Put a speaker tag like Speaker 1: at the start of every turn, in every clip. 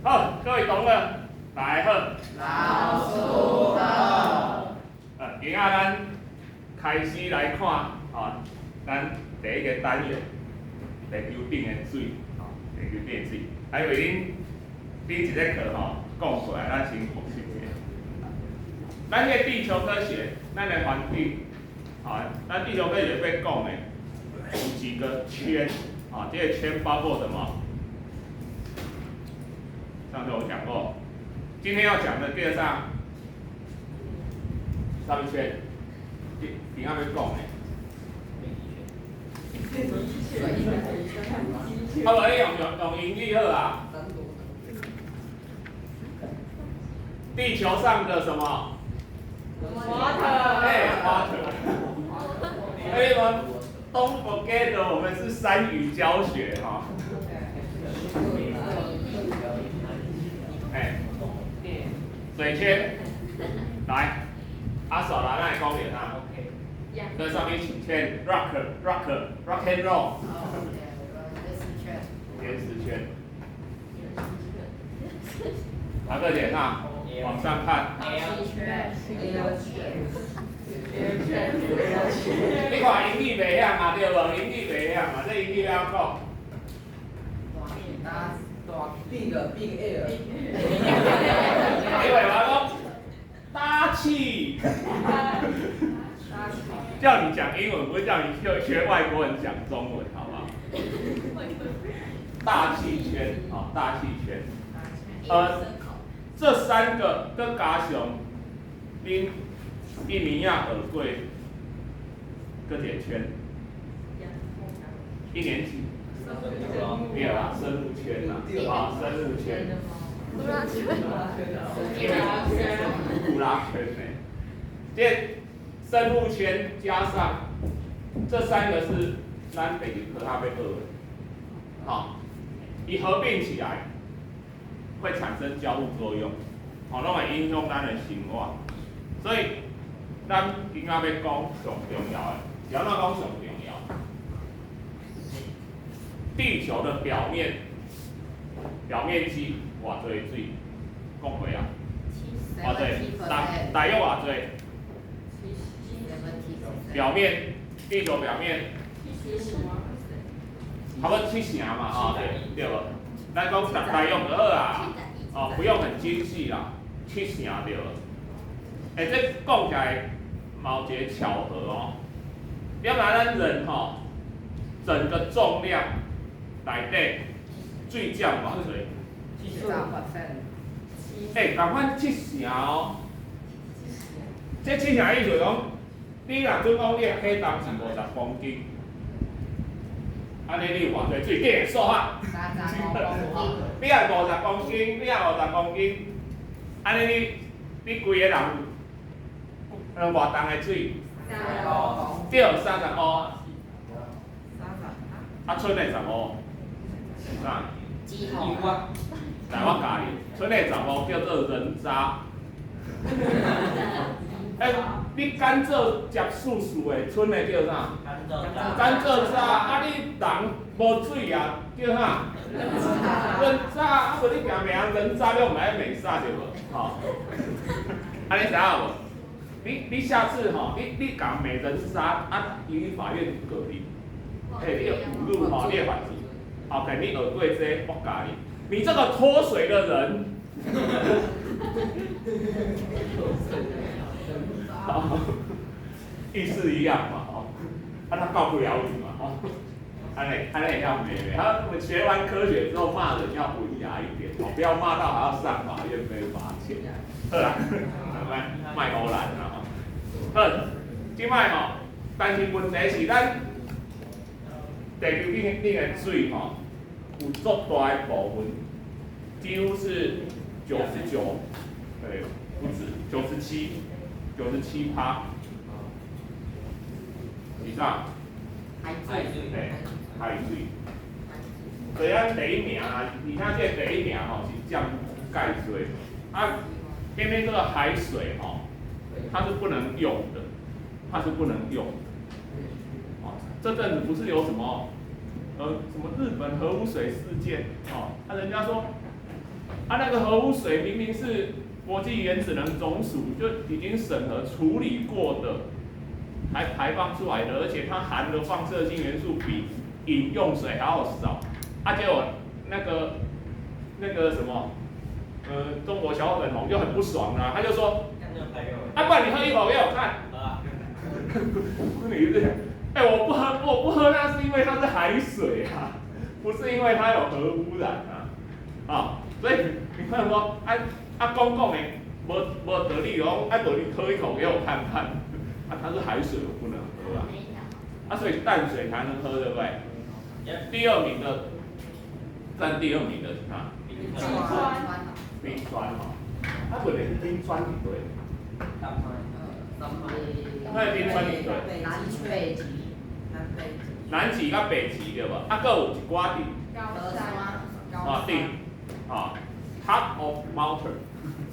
Speaker 1: 好，各位同學，大家好。
Speaker 2: 老師好。
Speaker 1: 今仔咱開始來看，吼，咱第一個單元，地球頂的水，吼，地球頂的水。啊，因為恁頂一節課吼講過來，咱先複習一下。咱這個地球科學，咱的環境，吼，咱地球科學欲講的有幾個圈，啊，這個圈包括什麼？上次我講過，今天要講的第二上，啥物圈？今今仔欲講的。啊無，你用英語好啊。地球上的什麼？
Speaker 2: Water。
Speaker 1: 哎，water。哎，我們 don't forget，我們是三語教學哈。哎，水圈，來，阿嫂來，咱來講點啊。這上面請簽 rock rock rock and roll。岩石圈。哪個點啊？往上看。圈。你看英語袂曉嘛？對無？英語袂曉嘛？這英語按怎講？
Speaker 2: 大大 big big air。
Speaker 1: 因為我講大氣。叫你講英文，不是叫你學學外國人講中文，好不好？大氣圈，啊，大氣圈。這三個閣加上恁一暝仔學過閣一個圈，一年級。對啦，生物圈啦，啊，生物圈。
Speaker 3: 呼啦圈。
Speaker 1: 呼啦圈呢？這生物圈加上這三個是咱地球科學欲學的，好，一合併起來會產生交互作用，好，攏會影響咱的生活。所以咱今仔欲講上重要的，是按怎講上重要？地球的表面表面積偌濟水？講過啊？偌濟？大約偌濟？表面，地球表面，差不多七成嘛，吼，對對無？咱講大約就好啊，哦，不用很精細啦，七成對了。欸，這講起來嘛有一個巧合哦。你知咱人吼，整個重量內底水佔偌濟？欸，仝款七成哦。這七成意思講，你若準講你的體重是50公斤，按呢你有偌濟水？計數哈。你若五十公斤，你若五十公斤，按呢你規个人有偌重的水？對，35。啊，賰的十五是啥？來，我教你，賰的十五叫做人渣。欸，你甘蔗汁澀澀的，賰的叫啥？甘蔗渣。啊，你人無水啊，叫啥？人渣。啊，無你定罵人人渣，你毋愛美煞對無？吼。啊，你知影無？你下次吼，你共罵人渣，啊，伊去法院告你，欸，你有侮辱吼，你會犯罪。OK，你學過這個，我教你，你這個脫水的人。意思一樣嘛，吼，啊，他告不了你嘛，吼，按呢按呢會曉罵袂？他我們學完科學之後罵人要文雅一點，哦，不要罵到還要上法院被罰錢。好啦，莫莫唬爛啦，吼。好，這擺吼，但是問題是咱地球頂頂的水吼，有足大的部分，幾乎是99，對，不止97，97趴以上。
Speaker 2: 海水。
Speaker 1: 對，海水。所以咱第一名啊，你看這個第一名吼是佔蓋濟，啊，偏偏這個海水吼，它是不能用的，它是不能用的。哦，這陣子不是有什麼，什麼日本核污水事件，哦，啊，人家說啊，那個核污水明明是國際原子能總署就已經審核處理過的，還排放出來的，而且它含的放射性元素比飲用水還要少。啊，結果那個什麼，中國小粉紅就很不爽啊，他就說，啊，不然你喝一口給我看。你這，哎，我不喝，我不喝，那是因為它是海水啊，不是因為它有核污染啊，啊，所以你看說，啊啊講講的，無無道理講，啊，無你喝一口給我看看，啊，它是海水，我不能喝啊，啊，所以淡水才能喝，對不對？第二名的，佔第二名的是啥？
Speaker 2: 冰川。
Speaker 1: 冰川吼，啊，問題是冰川佇佗？那冰川佇佗？
Speaker 2: 南北極。
Speaker 1: 南極佮北極對無？啊，閣有一寡佇。
Speaker 2: 高山。
Speaker 1: 啊，頂，啊，top of mountain。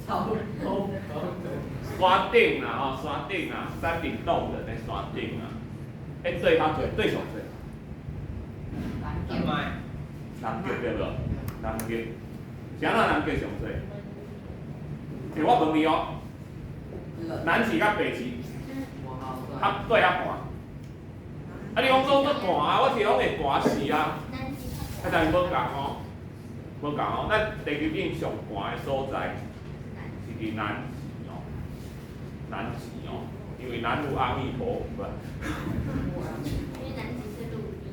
Speaker 1: 山頂啦，吼，山頂啊，山頂洞人的山頂啊，欸，對較濟，對上濟。
Speaker 2: 南極。
Speaker 1: 南極對無？南極，啥人南極上濟？欸，我問你哦，南極佮北極，較對較寒。啊，你講講足寒啊，我是講會寒死啊。啊，但是無仝哦，無仝哦，咱地球頂上寒的所在是佇南極哦，南極哦，因為南無阿彌陀佛。
Speaker 3: 因為南極是陸地。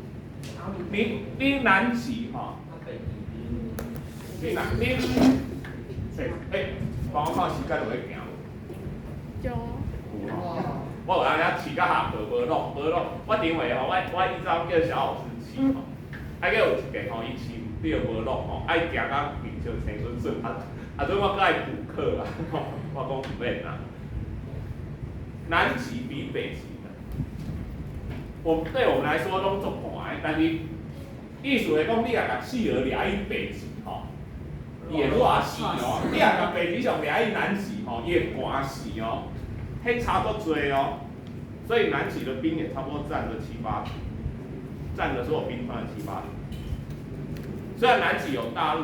Speaker 1: 你南極吼，你南你，欸欸，幫我看時間有咧行無？
Speaker 3: 有。
Speaker 1: 有吼。我有當時飼到下課無攏無攏，我認為吼，我以前叫小老師飼吼，啊，閣有一個吼，伊飼毋著無攏吼，啊，伊行到面像青春順，啊啊，陣我閣愛補課啊，我講毋免啦。南極比北極冷，我對我們來說攏足寒的，但是意思是講，你若共企鵝掠去北極吼，伊會熱死哦；你若共北極熊掠去南極吼，伊會寒死哦。彼差足濟哦，所以南極的冰也差不多佔了七八成，佔了所有冰川的七八成。雖然南極有大陸，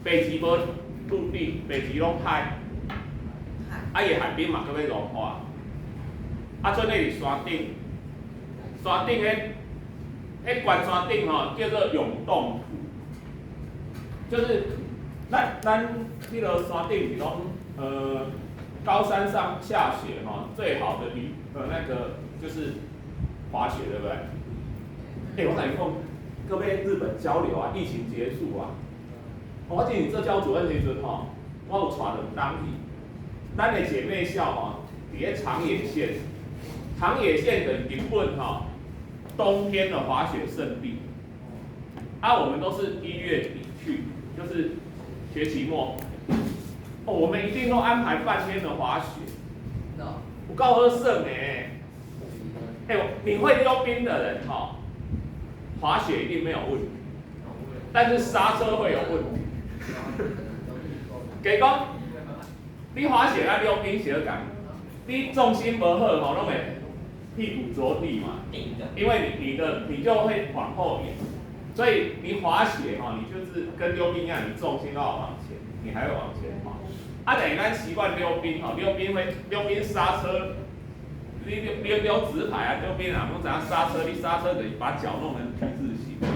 Speaker 1: 北極無陸地，北極攏海，啊，伊海冰嘛閣欲融化，啊，賰咧佇山頂，山頂彼，彼懸山頂吼叫做永凍土，就是咱彼個山頂是攏高山上下雪吼，最好的魚那個就是滑雪，對不對？欸，我共你講，閣欲日本交流啊，疫情結束啊，我之前做教主任時陣吼，我有帶兩冬去，咱的姐妹校吼，佇咧長野縣，長野縣的日本吼，冬天的滑雪勝地。啊，我們都是1月底去，就是學期末。哦，我們一定都安排半天的滑雪。有夠好耍的。欸，你會溜冰的人吼，滑雪一定沒有問題，但是剎車會有問題。假講，你滑雪佮溜冰相仝，你重心無好吼，攏會屁股着地嘛。因為你就會往後仰，所以你滑雪吼，你就是跟溜冰一樣，你重心都要往前，你還會往前滑。啊，但是咱習慣溜冰吼，溜冰會溜冰剎車，你溜溜直排啊，溜冰啊，攏知影剎車，你剎車就是把腳弄成 T 字形嘛。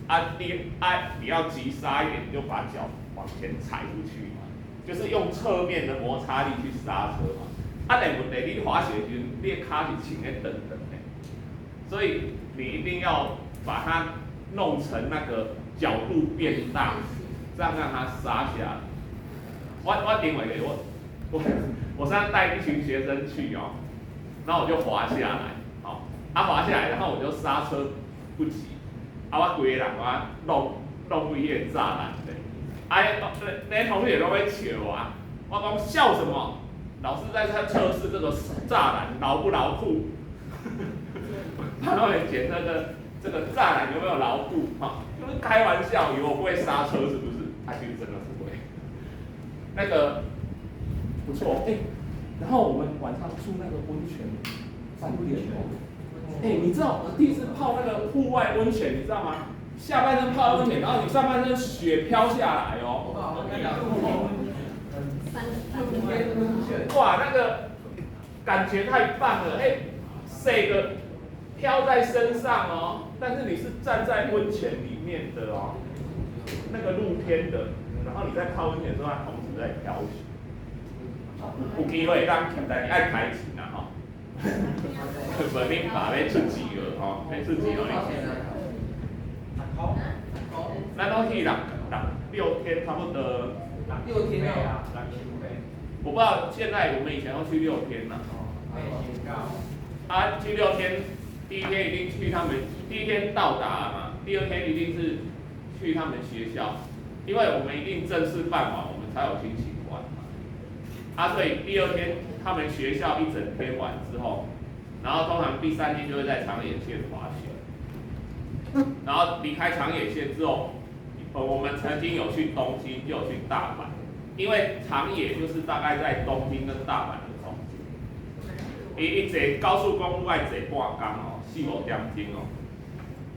Speaker 1: 啊，你啊你要急剎一點，你就把腳往前踩出去嘛，就是用側面的摩擦力去剎車嘛。啊，但問題你滑雪時陣，你的跤是穿咧長長的，所以你一定要把它弄成那個角度變大，這樣讓它剎下來。我頂回我上次帶一群學生去哦，然後我就滑下來，好，啊滑下來，然後我就剎車不及，啊我規個人我弄弄入彼個柵欄內，啊那那同學攏咧笑我，我講笑什麼？老師在測試這個柵欄牢不牢固，他都會檢測這個柵欄有沒有牢固，哈，就是開玩笑，以為我不會剎車是不是？他其實真的不會。那個不錯，欸，然後我們晚上住那個溫泉飯店哦，欸，你知道我第一次泡那個戶外溫泉，你知道嗎？下半身泡溫泉，然後你上半身雪飄下來哦。那个感覺太棒了，哎，這個飄在身上哦，但是你是站在溫泉裡面的哦，那個露天的，然後你在泡溫泉的時候，它同時在飄雪。有機會當去，但是愛開錢啦吼，無恁爸欲出錢了吼，欲出錢予你。咱攏去六六天，差不多。
Speaker 4: 6天啊。
Speaker 1: 我不知道現在，我們以前都去六天啦。啊，去六天，第一天一定去他們，第一天到達嘛，第二天一定是去他們學校，因為我們一定正式辦完，我們才有心情玩嘛。啊，所以第二天他們學校一整天玩之後，然後通常第三天就會在長野縣滑雪，然後離開長野縣之後，我們曾經有去東京，就有去大阪，因為長野就是大概在東京跟大阪的中間。伊伊坐高速公路愛坐半工哦，四五點鐘哦，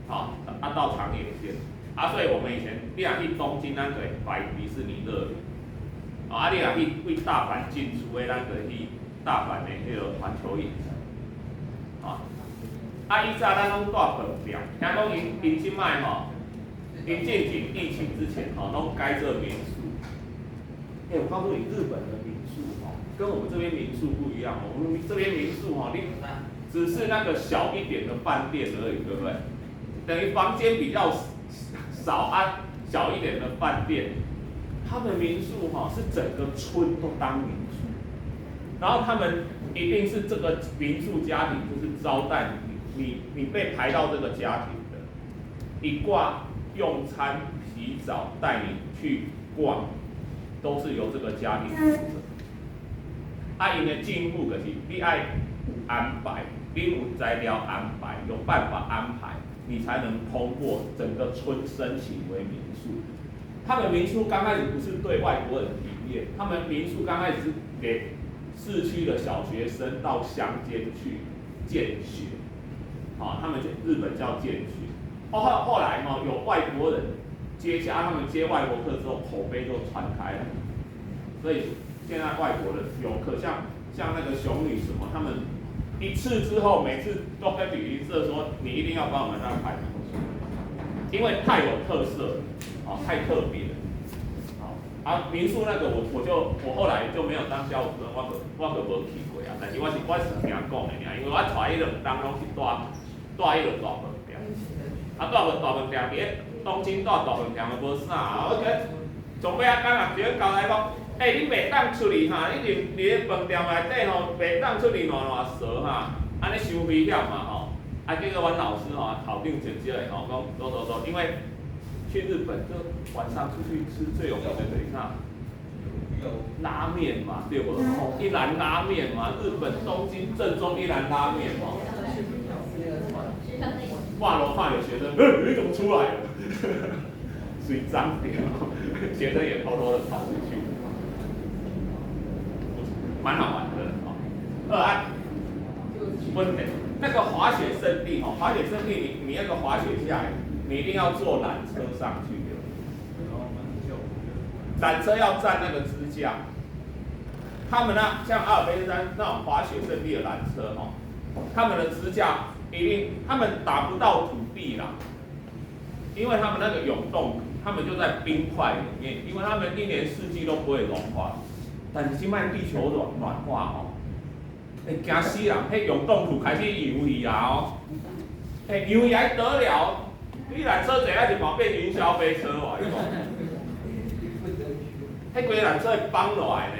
Speaker 1: 好，啊到長野縣，啊，所以我們以前你若去東京，咱就會排迪士尼樂園，啊，你若去對大阪進出的，咱就會去大阪的彼個環球影城，啊，啊，以早咱攏住飯店，聽講𪜶𪜶這擺吼，𪜶進前疫情之前吼，攏改做民宿。欸，我告訴你，日本的民宿吼，跟我們這邊民宿不一樣。我們這邊民宿吼，你只是那個小一點的飯店而已，對不對？等於房間比較少啊，小一點的飯店。他們民宿吼是整個村都當民宿，然後他們一定是這個民宿家庭就是招待你，你被排到這個家庭的，一掛用餐、洗澡、帶你去逛，都是由這個家庭負責。啊，𪜶的政府就是你愛有安排，你有材料安排，有辦法安排，你才能通過整個村申請為民宿。他們民宿剛開始不是對外國人營業，他們民宿剛開始是給市區的小學生到鄉間去見學，好，他們日本叫見學。後來吼有外國人接家，他們接外國客之後，口碑就傳開了，所以現在外國的遊客，像那個熊女什麼，他們一次之後，每次都跟旅行社說，你一定要幫我們安排民宿，因為太有特色，哦，太特別了，好，啊，民宿那個我後來就沒有當教務主任，我閣無去過啊，但是我是聽講的爾，因為我帶彼兩冬攏是住彼个大飯店，啊，住個大飯店，佇咧東京住大飯店就無啥，我覺得從尾仔工啊，佇咧交代講，欸，你袂當出去哈，你佇咧飯店內底吼，袂當出去亂亂踅哈，按呢傷危險嘛吼。啊，結果阮老師吼，校長直接的吼，講走走走，因為去日本就晚上出去吃最有名的就是啥？拉麵嘛，對無？一蘭拉麵嘛，日本東京正宗一蘭拉麵嘛。掛樓看有學生，欸，你怎麼出來了？水髒掉，學生也偷偷的跑出去，蠻好玩的哦。二啊，問題那個滑雪勝地吼，滑雪勝地你那個滑雪下來，你一定要坐纜車上去的。纜車要站那個支架，他們那像阿爾卑斯山那種滑雪勝地的纜車吼，他們的支架一定，他們打不到土地啦，因為他們那個永凍，他們就在冰塊裡面，因為他們一年四季都不會融化。但是這擺地球暖化吼，會驚死人，彼永凍土開始溶去啊哦，欸，溶去還得了？你纜車坐啊一半變雲霄飛車喎，你講。彼規個纜車會崩落來呢，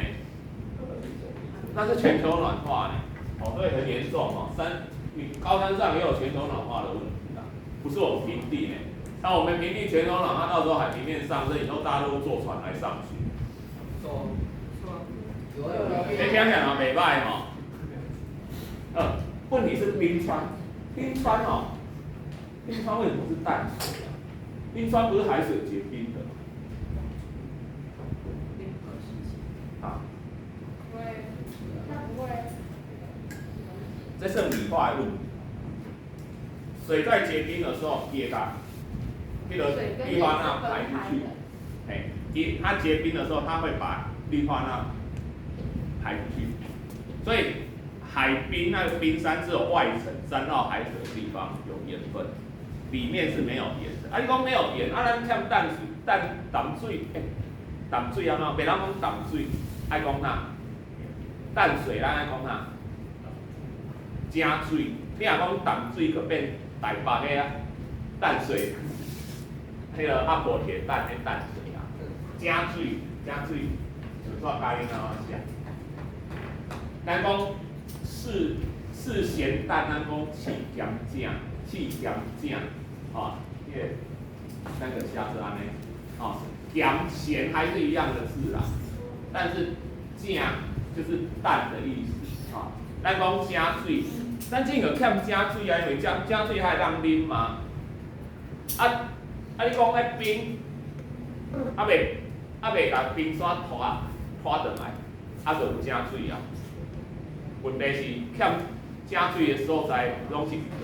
Speaker 1: 那是全球暖化呢，哦，所以很嚴重哦。山，你高山上也有全球暖化的問題啦，不是我們平地呢。那我們平地全球暖化，到時候海平面上升，以後大家都坐船來上學。你聽起來嘛袂䆀吼。問題是冰川，冰川哦，冰川為什麼是淡水啊？冰川不是海水結冰的嗎？啊？
Speaker 3: 不會，它不會。
Speaker 1: 這是理化的問題。水在結冰的時候，也把那個氯化鈉排出去。哎，它結冰的時候，它會把氯化鈉排出去。所以海冰那個冰山只有外層沾到海水的地方有鹽分，裡面是沒有鹽的。啊，你講沒有鹽，啊，咱欠淡水、淡淡水，欸，淡水按怎？袂當講淡水，愛講啥？淡水咱愛講啥？井水。你若講淡水，就變台北彼啊，淡水，彼个阿婆鐵蛋彼淡水啊，井水，井水，就煞教恁按怎寫？咱講四鹹淡，咱講四鹹井，四鹹井，吼，彼个咱個寫做按呢，吼，鹹鹹還是一樣的字啦，但是井就是淡的意思，吼，咱講井水，咱這個欠井水啊，因為井井水還會當啉嘛，啊啊！你講彼冰，猶未共冰山拖啊拖轉來，啊就有井水啊。問題是欠井水的所在攏是佇佗？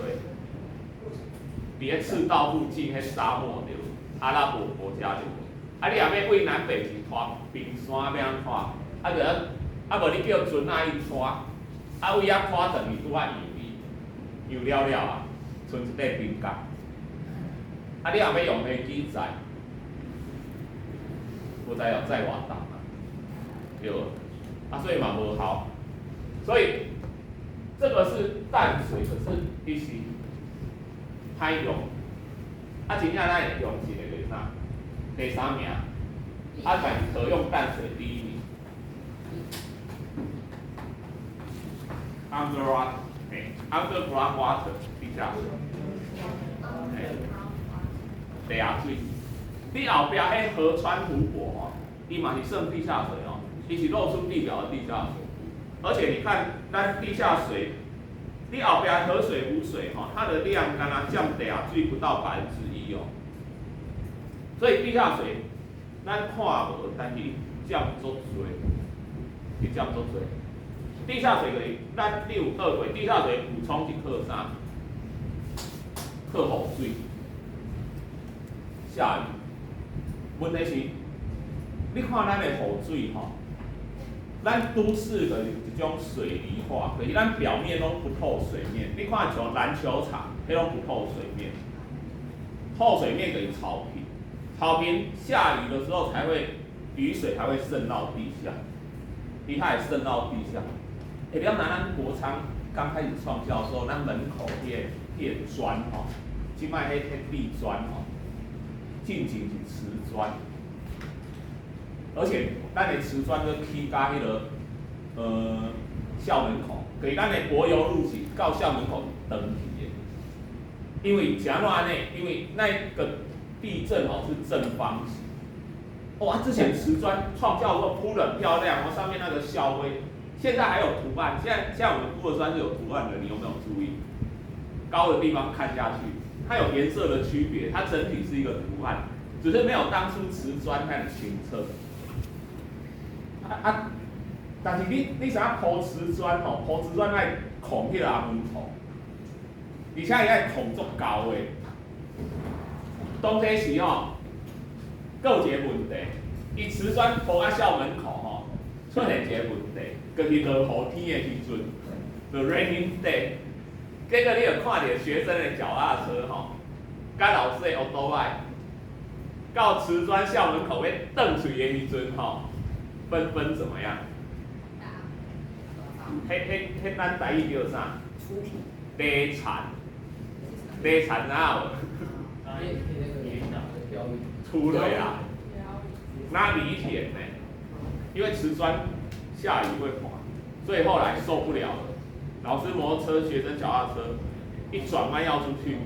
Speaker 1: 佇咧赤道附近彼沙漠對無？阿拉伯國家對無？啊，你若欲對南北極拖冰山，欲按怎拖？啊，就啊無你叫船仔去拖，啊為遐拖轉去拄仔溶伊，溶了了啊，賰一塊冰角。啊，你若欲用飛機載，無知要載偌重啊？對無？啊，所以嘛無效。所以這個是淡水，可是伊是歹用。啊，真正咱會用一個就是啥？第三名，啊，但是可用淡水第一名。Underground，嘿，underground water，地下水。嘿，地下水。你後壁彼河川湖泊吼，伊嘛是算地下水哦，伊是露出地表的地下水。而且你看，咱地下水，你後壁河水湖水吼，它的量敢若佔地下水不到1%哦。所以地下水咱看無，但是伊佔足濟，伊佔足濟。地下水就是咱你有學過，地下水補充是靠啥？靠雨水。下雨。問題是，你看咱的雨水吼，咱都市的一種水泥化，就是咱表面攏不透水面。你看像籃球場，彼攏不透水面。透水面就是草坪，草坪下雨的時候才會雨水才會滲到地下，伊才會滲到地下。欸，你要拿咱國昌剛開始創校的時候，咱門口彼個磚吼，這擺彼地磚吼，進前是瓷磚，而且咱的瓷磚閣起佇彼个校門口，就是咱的柏油路是到校門口斷去的。因為是按怎按呢？因為那個地震吼是正方形。哇，之前瓷磚創校的時候鋪得很漂亮，然後上面那個校徽，現在還有圖案。現在我們鋪的磚是有圖案的，你有沒有注意？高的地方看下去，它有顏色的區別，它整體是一個圖案，只是沒有當初瓷磚那樣清澈。啊啊！但是你知影鋪瓷磚吼，鋪瓷磚愛控彼個紅土，而且伊愛控足厚的。當時吼，閣有一個問題，伊瓷磚鋪喺校門口吼，出現一個問題，就是落雨天的時陣，the raining day，結果你就看著學生的腳踏車吼，佮老師的歐兜拜，到瓷磚校門口欲轉出去的時陣吼，紛紛怎麼樣？彼彼彼咱台語叫啥？地田，地田知影無？出了呀，那犁田呢？因為瓷磚下雨會滑，所以後來受不了了。老師摩托車，學生腳踏車，一轉彎要出去，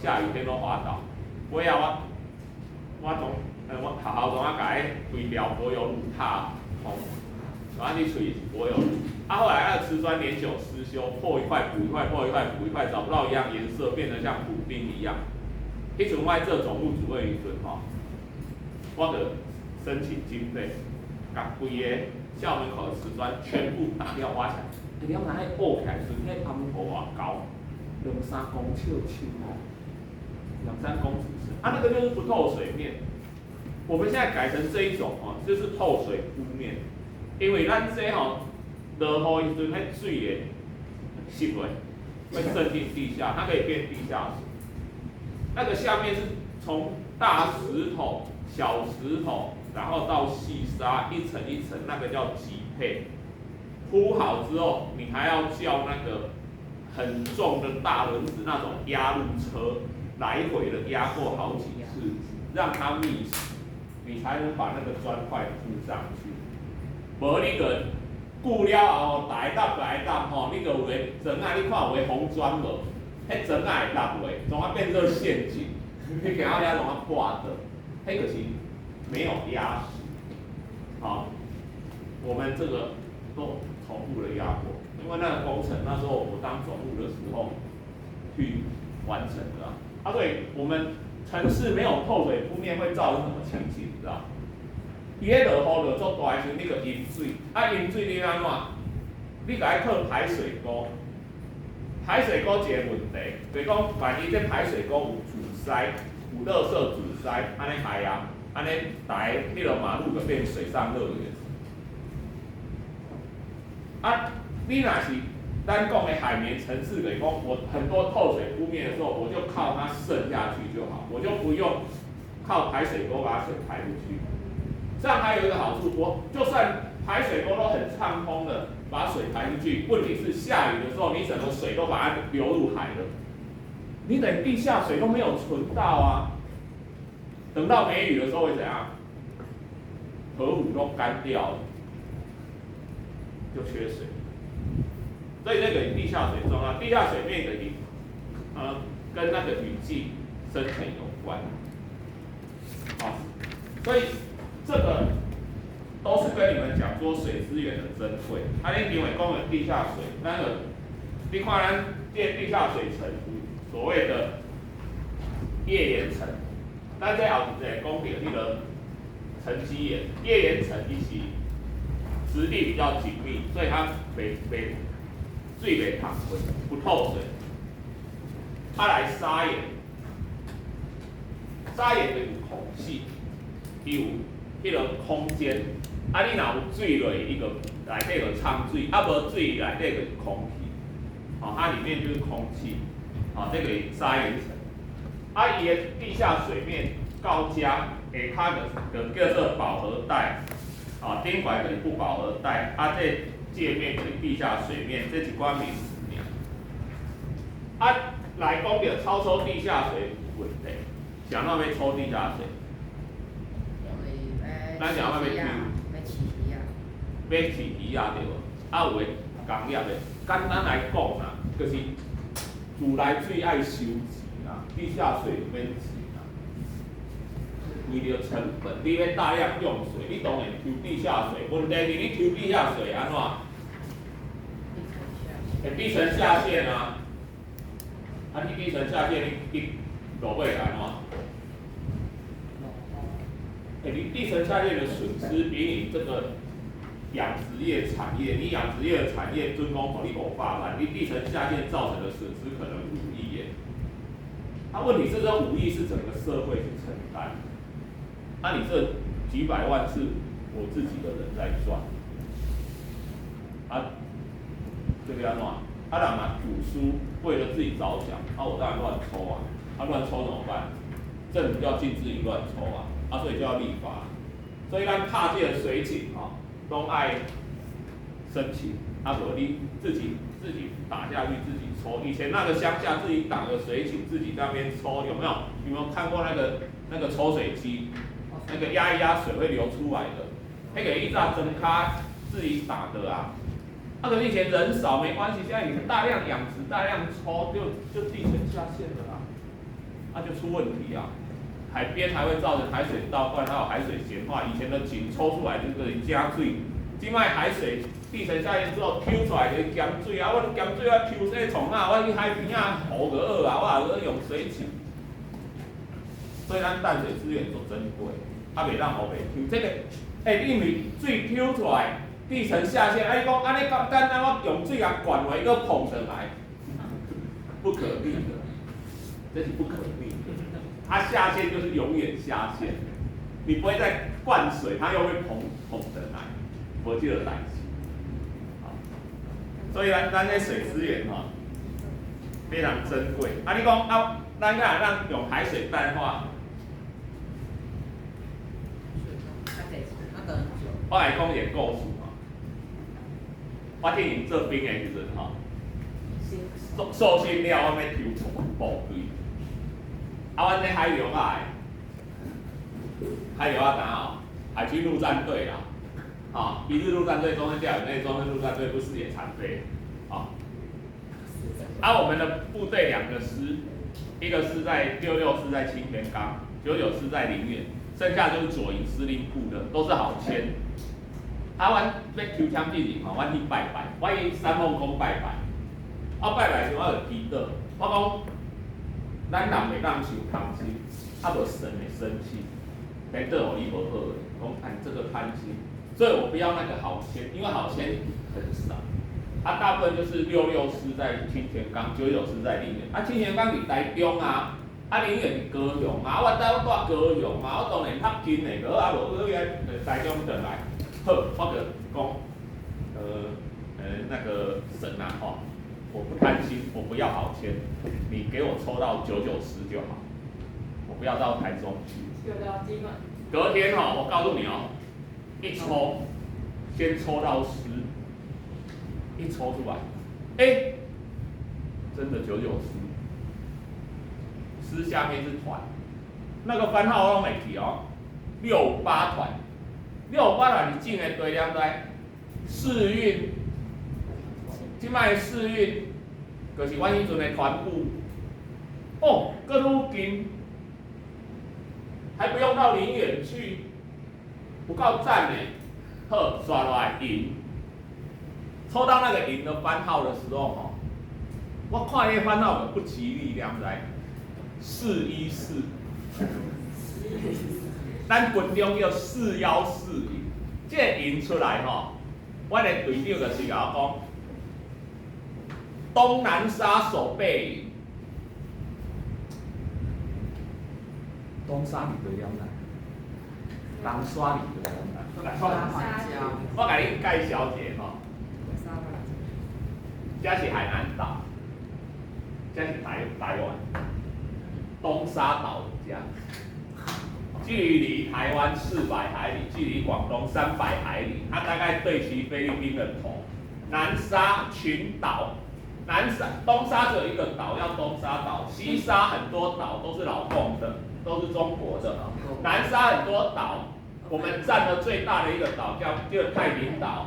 Speaker 1: 下雨天都滑倒。尾仔我學校總啊共彼規條柏油路踏空，然後你喙是柏油路。啊，後來那個瓷磚年久失修，破一塊補一塊，破一塊補一塊，找不到一樣顏色，變得像補丁一樣。彼陣我做總務主任時陣吼，我就申請經費，共規个校門口的瓷磚全部打掉挖起來。欸，你要拿彼挖起來時，彼頷土偌高，兩三公尺深哦，兩三公尺深。啊，那個就是不透水面。我們現在改成這一種哦，就是透水鋪面，因為咱這吼，落雨時陣，彼水會滲落，會滲進地下，它可以變地下水。那個下面是從大石頭、小石頭，然後到細沙，一層一層，那個叫級配。鋪好之後，你還要叫那個很重的大輪子那種壓路車，來回的壓過好幾次，讓它密實，你才能把那個磚塊鋪上去。無你個久了後，大搭大搭吼，你就有個磚仔，你看有个紅磚無？彼磚仔會落落，怎啊變做陷阱？你行到遐怎啊破倒？彼就是沒有壓實。好，我們這個都重複的壓過，因為那個工程那時候我當總務的時候去完成的啊。啊，對，我們城市沒有透水鋪面會造成什麼情形？你知道？伊咧落雨落足大的時陣，你就淹水，啊淹水你按怎？你共伊靠排水溝，排水溝一個問題，就是講萬一這排水溝有阻塞，有垃圾阻塞，按呢害啊，按呢台彼個馬路就變水上樂園。啊，你若是咱講的海綿城市，就是講我很多透水鋪面的時候，我就靠它滲下去就好，我就不用靠排水溝把水排出去。這樣還有一個好處，我就算排水溝都很暢通的把水排出去，問題是下雨的時候，你整個水都把它流入海了，你等地下水都沒有存到啊。等到沒雨的時候會怎樣？河湖都乾掉了，就缺水。所以那個地下水重要，地下水面的雨，跟那個雨季生成有關。好，所以這個都是跟你們講說水資源的珍貴。啊，你因為講的地下水，那個你看咱這地下水層，所謂的頁岩層，咱這後一個講到彼個沉積岩，頁岩層伊是質地比較緊密，所以它袂水袂淌過，不透水。它來砂岩，砂岩就有孔隙，伊有彼個空間。啊，你若有水落去，伊就內底就藏水；啊，無水內底就是空氣。哦，它裡面就是空氣。哦，這個是砂岩層。啊，伊的地下水面到遮下跤就叫做飽和帶。哦，頂懸就是不飽和帶。啊，這界面就是地下水面，這一寡名詞爾。啊，來講著超抽地下水問題，想到欲抽地下水？咱想欲抽？欲飼魚仔對無？啊，有的工業的，簡單來講啦，就是自來水愛收錢啦，地下水免錢啦。為著成本，你欲大量用水，你當然抽地下水。問題是你抽地下水按怎？會地層下陷啊！啊，你地層下陷，你落尾按怎？欸，你地層下陷的損失比你這個養殖業產業，你養殖業的產業準講予你500萬，你地層下陷造成的損失可能5億耶。啊，問題是這5億是整個社會去承擔，啊，你這幾百萬是我自己的人在賺，啊，這個按怎？啊，人嘛賭輸，為了自己着想，啊，我當然亂抽啊，啊，亂抽怎麼辦？政府要禁止你亂抽啊，啊，所以就要立法。所以咱拍這個水井吼，攏愛申請，啊，無你自己打下去自己抽。以前那個鄉下自己打個水井，自己在那邊抽，有沒有？有沒有看過那個抽水機？那個壓一壓水會流出來的，那個以前莊跤自己打的啊。啊，可是以前人少沒關係，現在你大量養殖、大量抽，就地層下陷了啦，啊，就出問題啊。海邊還會造成海水倒灌，還有海水鹹化。以前的井抽出來就是加水，這擺海水地層下陷之後抽出來就是鹹水啊！我鹹水我抽這創啥？我去海邊仔湖就好啊，我也去用水井。所以咱淡水資源足珍貴，啊，袂當予白抽。這個，欸，因為水抽出來，地層下陷，啊，你講按呢簡單，我用水共灌落，閣膨上來，不可逆的，這是不可逆的。它下陷就是永遠下陷，你不會再灌水，它又會膨膨上來，無這個代誌。好，所以咱咱這水資源吼非常珍貴。啊，你講啊，咱敢會當用海水淡化？我來講一個故事吼。我之前做兵的時陣吼，受受訓了，我欲抽部隊。啊，阮咧海陸仔的，海陸仔哪哦？海軍陸戰隊啦，啊，一日陸戰隊終身教育，那終身陸戰隊不是也殘廢？啊，啊，我們的部隊兩個師，一個是在66師在青田岡，99師在林園，剩下就是左營司令部的，都是好籤。啊，阮欲抽籤之前吼，阮去拜拜，我去三鳳宮拜拜。啊，拜拜時我就祈禱，我講，咱人袂當傷貪心，啊無神會生氣，天對予你無好的，講啊你這個貪心，所以我不要那個好籤，因為好籤很少，啊大部分就是66師在青田岡，99師在林園，啊青田岡佇台中啊，啊林園佇高雄啊，我兜住高雄啊，我當然較近的，好啊無好台中轉來，好，我就講，那個神啊吼。我不貪心，我不要好籤，你給我抽到99師就好，我不要到台中去。隔天哦，我告訴你哦，一抽，先抽到師，一抽出來，欸，真的99師，師下面是團，那個番號我攏會記哦，658團，658團是進的對了在世運。這擺世運，就是阮彼陣的團部，哦，閣愈近，還不用到林園去，有夠讚的。好，刷落來營，抽到那個營的番號的時候吼，我看彼個番號不吉利，你知？414，咱軍中叫414營，這個營出來吼，阮的隊長就是共我講。東南沙守備營，東沙佇佗了？東沙佇佗了？我共你介紹一下吼，這是海南島，這是台灣，東沙島這，距離台灣400海里，距離廣東300海里，它大概對齊菲律賓的頭。南沙群島。南沙、東沙只有一個島，叫東沙島。西沙很多島都是老共的，都是中國的。南沙很多島，我們佔了最大的一個島叫太平島。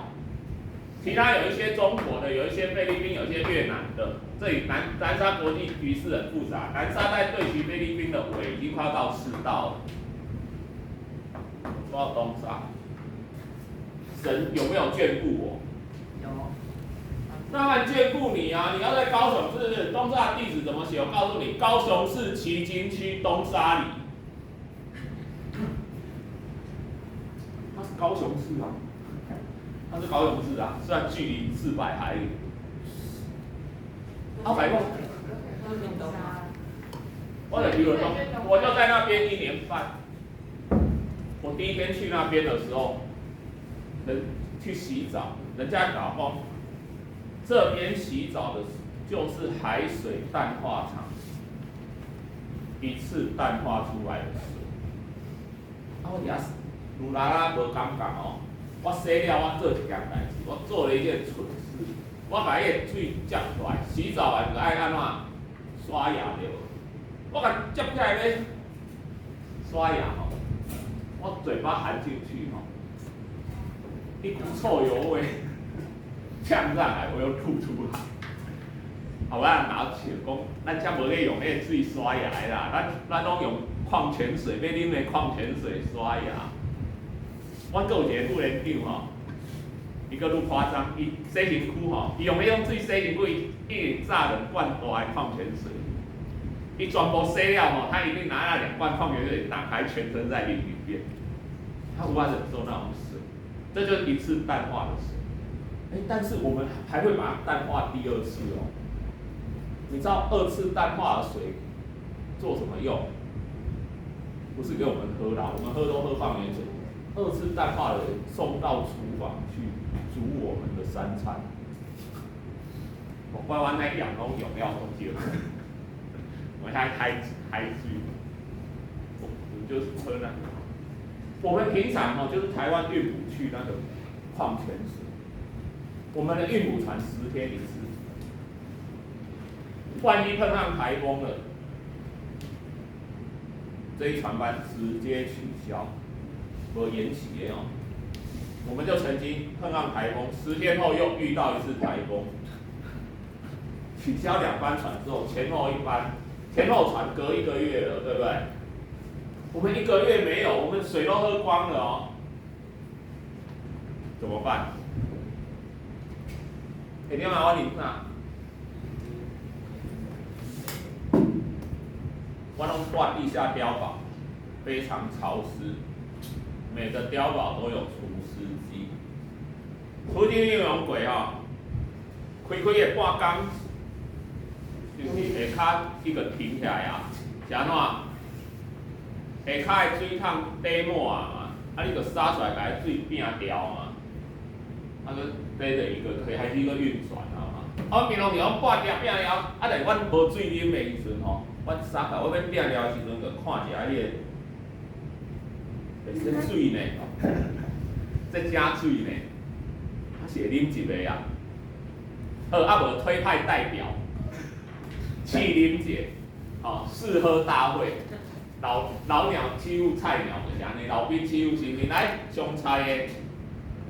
Speaker 1: 其他有一些中國的，有一些菲律賓，有一些越南的。這裡南沙國際局勢很複雜，南沙在對齊菲律賓的尾已經快要到赤道了。說到東沙，神有沒有眷顧我？
Speaker 2: 有。
Speaker 1: 當然眷顧你啊！你要在高雄市東沙地址怎麼寫？我告訴你，高雄市旗津區東沙里。它是高雄市啊，它是高雄市啊，雖然距離400海里。阿白講，我在屏東，我就在那邊一年半。我第一天去那邊的時候，人去洗澡，人家搞講。這邊洗澡的，就是海水淡化廠一次淡化出來的水。啊，我佇遐嚕啦啦無感覺哦。我洗了，我做一件代誌，我做了一件蠢事，我共彼个水接起來，洗澡完就愛按怎刷牙對無？我共接起來咧刷牙吼，我嘴巴含進去吼，一股臭油味。嗆上來，我又吐出來。後尾人甲我笑講，咱遮無咧用彼个水刷牙的啦，咱攏用礦泉水，欲啉的礦泉水刷牙。阮閣有一個副連長吼，伊閣愈誇張，伊洗身軀吼，伊用彼種水洗身軀，伊一定炸兩罐大的礦泉水。伊全部洗了吼，他一定拿那兩罐礦泉水打開，全身再淋一遍。他無法忍受那種水，這就是一次淡化的水。欸，但是我們還會把它淡化第二次哦。你知道二次淡化的水做什麼用？不是給我們喝啦，我們喝都喝礦泉水。二次淡化的送到廚房去煮我們的三餐。我怪阮那鹽攏用了足少，我還海水，我們就是喝那個。我們平常哦，就是台灣運補去那個礦泉水，我們的運補船10天一次，萬一碰上颱風了，這一船班直接取消，無延期的哦。我們就曾經碰上颱風，10天後又遇到一次颱風，取消兩班船之後，前後一班，前後船隔一個月了，對不對？我們一個月沒有，我們水都喝光了哦，怎麼辦？欸，你嘛我啉啥？我攏掛地下碉堡，非常潮濕，每個碉堡都有除濕機。除濕機用過吼，開開的半工，就是下跤一個停起來啊，是按怎？下跤的水桶底滿啊嘛，啊你就灑出來，共彼水摒掉嘛，啊閣背著一個可以還是一個運轉啊嘛。啊，平常時講半條摒了，啊但是阮無水啉的時陣吼，阮灑來，我欲摒了的時陣，就看一下彼個，欸，這水呢？這真水呢？啊是會啉一个啊？好，啊無推派代表，試啉者，吼，試喝大會。老老鳥欺負菜鳥就是按呢，老兵欺負新兵。來，上菜的，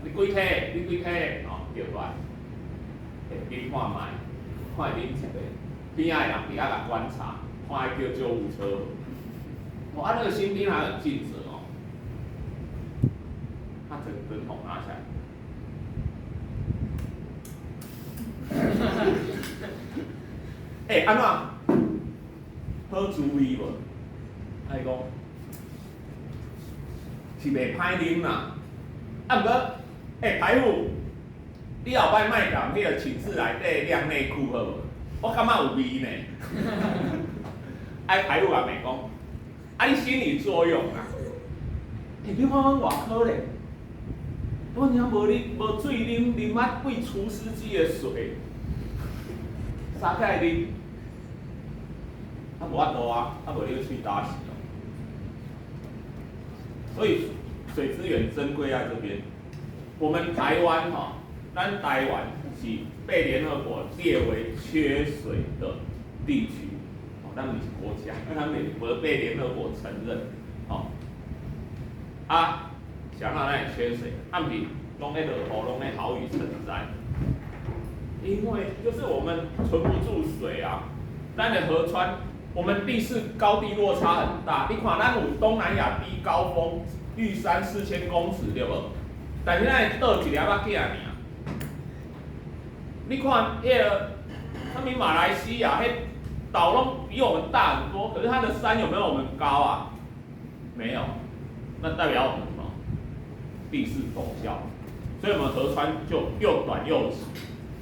Speaker 1: 你幾塊？你幾塊？吼，叫過來，欸，啉看覓，看會啉一个，邊仔的人佇遐共觀察，看愛叫救護車無？哦，啊，那個新兵還很盡責哦，他整整桶拿起來，欸，按怎？好滋味無？啊伊講是袂歹啉啦，啊毋過，欸，排副，你後擺莫共彼個寢室內底晾內褲好無？我感覺有味呢。啊，排副也袂講，啊你心理作用啊。欸，你看阮外可咧，阮遐無啉無水啉，啉啊對除濕機的水，啥起來啉，啊無法度啊，啊無你去喙焦死哦。所以水資源珍貴在這邊。我們台灣吼，咱台灣是被聯合國列為缺水的地區，哦，咱毋是國家，咱未無被聯合國承認，吼。啊，啥人咱會缺水？啊，毋是攏咧落雨，攏咧豪雨成災。因為就是我們存不住水啊，咱的河川，我們地勢高低落差很大。你看，咱有東南亞第一高峰玉山4000公尺，對無？但是咱的島一粒仔囝爾。你看，彼个，啥物馬來西亞，彼島攏比我們大很多，可是它的山有沒有我們高啊？沒有，那代表我們什麼？地勢陡峭，所以我們河川就又短又直，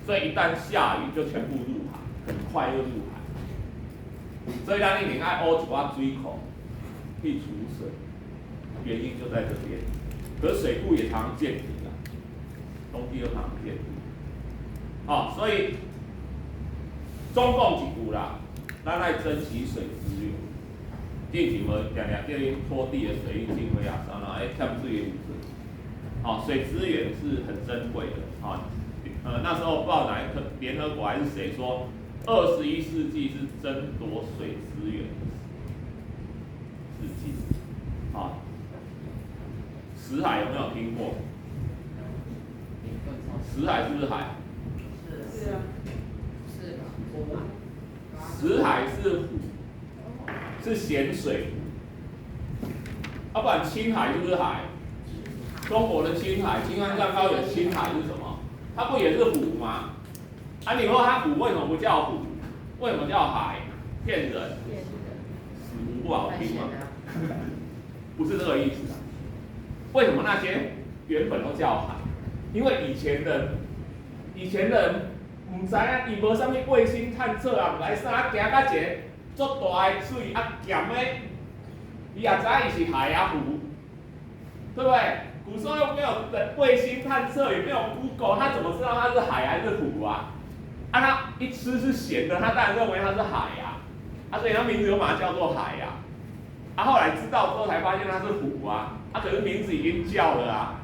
Speaker 1: 所以一旦下雨就全部入海，很快就入海。所以咱一定愛挖一寡水庫去儲水，原因就在這邊。可是水庫也常見底啊，冬季又常見底。哦，所以總共一句啦，咱愛珍惜水資源。之前無定定叫𪜶拖地的水應進會啊，啥啦，欸欠水的時陣，哦，水資源是很珍貴的，哦，那時候不知道哪一個聯合國還是誰說，21世紀是爭奪水資源的世紀，啊，死海有沒有聽過？死海是不是海？
Speaker 2: 是啊。是吧？
Speaker 1: 死海是湖，是鹹水湖，啊，不然青海是不是海？中國的青海，青藏高原青海是什麼？它不也是湖嗎？啊，你說它湖為什麼不叫湖？為什麼叫海？騙人！死湖不好聽嗎？不是這個意思啊。為什麼那些原本都叫海？因為以前人毋知影，伊無啥物衛星探測啊，毋知啥行到一个足大的水啊鹹的，伊也知影伊是海啊湖，對不對？古時候又沒有衛星探測，也沒有 Google，他怎麼知道它是海還是湖啊？啊，他一吃是鹹的，他當然認為它是海呀，啊，所以它名字就把它叫做海呀。啊，後來知道之後才發現它是湖啊，啊，可是名字已經叫了啊，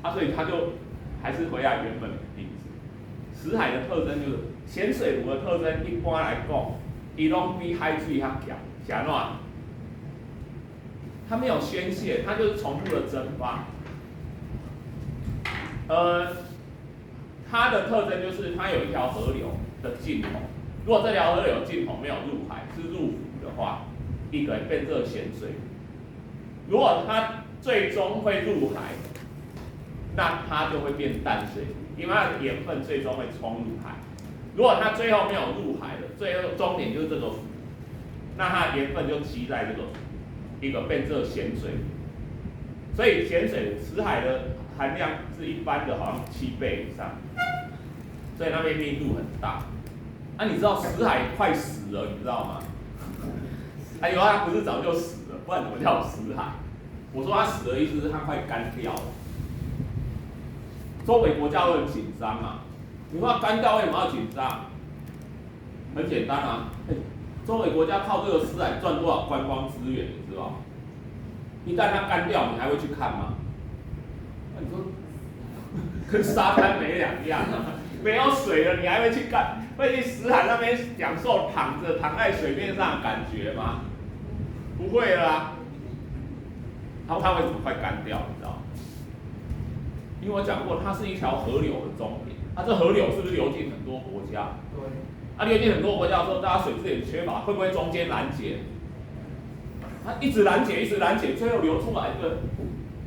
Speaker 1: 啊，所以他就還是回來原本名字。死海的特徵就是鹹水湖的特徵，一般來講，伊攏比海水較鹹，是按怎？它沒有宣洩，它就是重複的蒸發。它的特徵就是它有一條河流的盡頭，如果這條河流盡頭沒有入海，是入湖的話，伊就會變做鹹水。如果它最終會入海，那它就會變淡水，因為它的鹽分最終會衝入海。如果它最後沒有入海的，最後終點就是這個湖，那它的鹽分就積在這個湖，伊就變做鹹水。所以鹹水死海的含量是一般的好像7倍以上，所以那邊密度很大。啊，你知道死海快死了，你知道嗎？哎呦，它不是早就死了，不然怎麼叫死海？我說它死的意思是它快乾掉了。周圍國家都很緊張啊。你說它乾掉為什麼要緊張？很簡單啊，周圍國家靠這個死海賺多少觀光資源，你知道嗎？一旦它乾掉，你還會去看嗎？那你說跟沙灘沒兩樣啊，沒有水了，你還會去幹？會去死海那邊享受躺着躺在水面上的感覺嗎？不會啦。它為什麼快乾掉？你知道嗎？因為我講過，它是一條河流的終點。啊，這河流是不是流進很多國家？
Speaker 4: 對。
Speaker 1: 啊，流進很多國家的時候，大家水資源缺乏，會不會中間攔截？它一直攔截，一直攔截，最後流出來的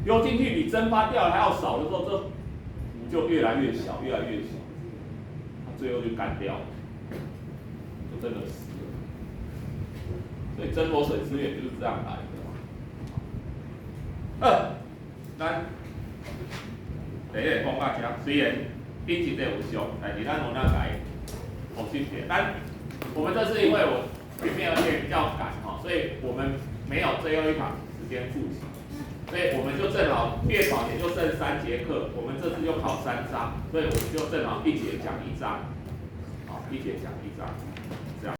Speaker 1: 流進去比蒸發掉的還要少的時候，這湖就越來越小，越來越小，它最後就乾掉了，就真的死了。所以爭奪水資源就是這樣來的。咱第一個講到這，雖然頂一個有俗，但是咱有哪來複習一下。但我們這次因為我前面而且比較趕哈，所以我們沒有最後一堂時間複習，所以我們就正好月考前就剩3節課，我們這次就考3章，所以我們就正好一節講一章，好，一節講一章。